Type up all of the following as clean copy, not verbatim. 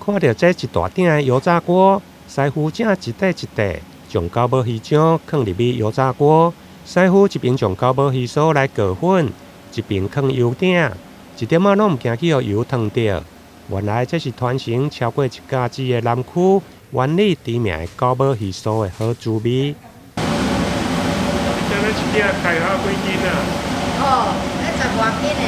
看著這一大鼎的油炸鍋，師傅正一塊一塊將九寶魚漿囥入去油炸鍋。師傅一邊將九寶魚酥來裹粉，一邊囥油鼎，一點仔攏毋驚去予油燙著。原來這是傳承超過一甲子的南區灣里知名的九寶魚酥的好滋味。你這一鼎開好幾斤啊？哦，彼十外斤的。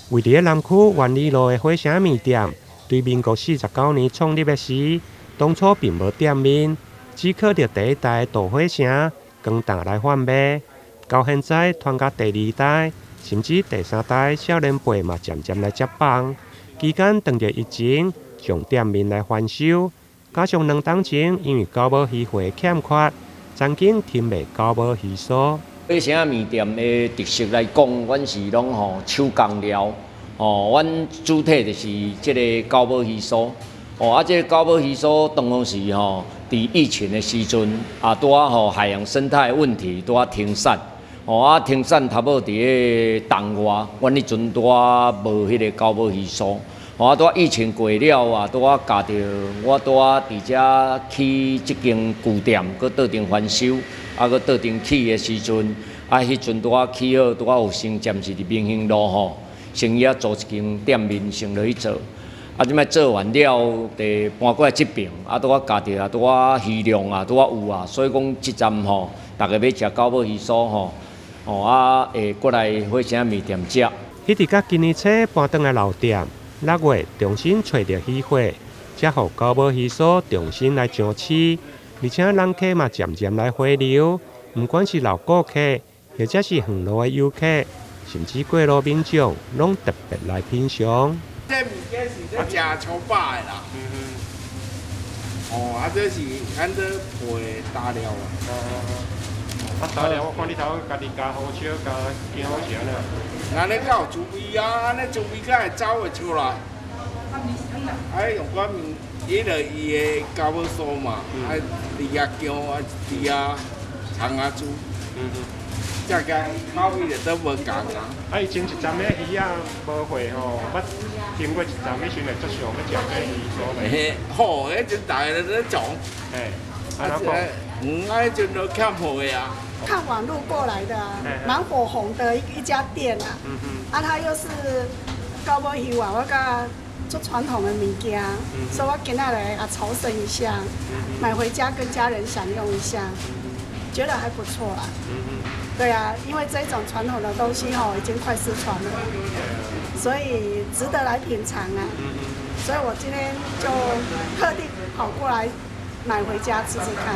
位佇咧南區灣里路的火城麵店，對民國49年創立的時，當初並無店面，只靠著第一代的杜火城光擔來販賣。到現在傳到第二代，甚至第三代少年輩嘛漸漸來接棒。期間當著疫情，將店面來翻修，加上2冬前因為九寶魚貨欠缺，曾經停賣九寶魚酥。火城麵店的特色來講，阮是攏吼手工料，吼，阮主體就是這个九寶魚酥，吼啊，這个九寶魚酥當時吼，佇疫情的時陣，啊，拄仔吼海洋生態問題拄仔停產，吼啊停產頭尾佇咧冬外，阮彼陣拄仔無彼个九寶魚酥，吼啊拄仔疫情過了啊，拄仔共著我拄仔佇遮起這間舊店，閣倒轉翻修。啊，閣倒轉起的時陣，啊，彼陣拄仔起好，拄仔有先暫時佇民興路吼，先去遐租一間店面，先落去做。啊，這擺做完了，就搬過來這爿，啊，拄仔共著啊，拄仔魚量啊，拄仔有啊，所以講這站吼，逐家欲食九寶魚酥吼，吼啊會過來火城麵店食。一直到今年初搬轉來老店，6月重新揣著魚貨，才予九寶魚酥重新來上市。而且人客嘛漸漸來回流，毋管是老顧客，或者是遠路的遊客，甚至過路民眾，攏特別來品嘗。這物件是咧食粗飽的啦。哦，啊，這是按做配大料啊。哦啊，大料我看你頭家己加胡椒、加薑是按怎？按呢較有滋味啊，按呢滋味才會走會出來。啊，用寡麵，伊就伊的九寶酥嘛，啊，挼仔薑啊，挼仔蔥仔珠，這個口味就都無仝啊。啊，以前一站的魚仔無貨吼，捌停過一站，彼時陣足想欲食這魚酥袂？嘿，好，彼陣逐家咧講。嘿，啊，怎講？嗯，啊，彼陣都欠貨的啊。看網路過來的啊，蠻火紅的一家店啊。啊，他又是九寶魚丸，我感覺做傳統的物件，所以我今仔來啊朝聖一下，買回家跟家人享用一下，覺得還不錯啦。對啊，因為這種傳統的東西吼已經快失傳了，所以值得來品嘗啊。所以我今天就特地跑過來買回家吃吃看。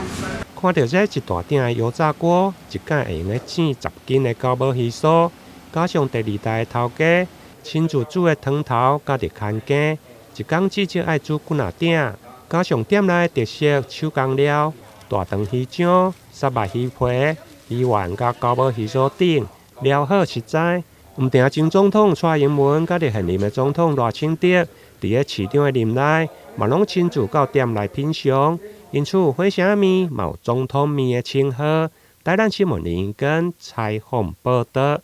看著這一大鼎的油炸鍋，一擺會用得煎10斤的九寶魚酥，加上第二代的頭家親自煮的湯頭，佮著牽羹，一工至少愛煮幾若鼎。加上店內特色手工料、大腸魚漿、虱目魚皮、魚丸佮九寶魚酥等，料好實在。毋定前總統蔡英文佮著現任的總統賴清德，佇咧市長的任內，嘛攏親自到店來品嘗。因此，火城麵嘛有總統麵的稱號。台南新聞林根採訪報導。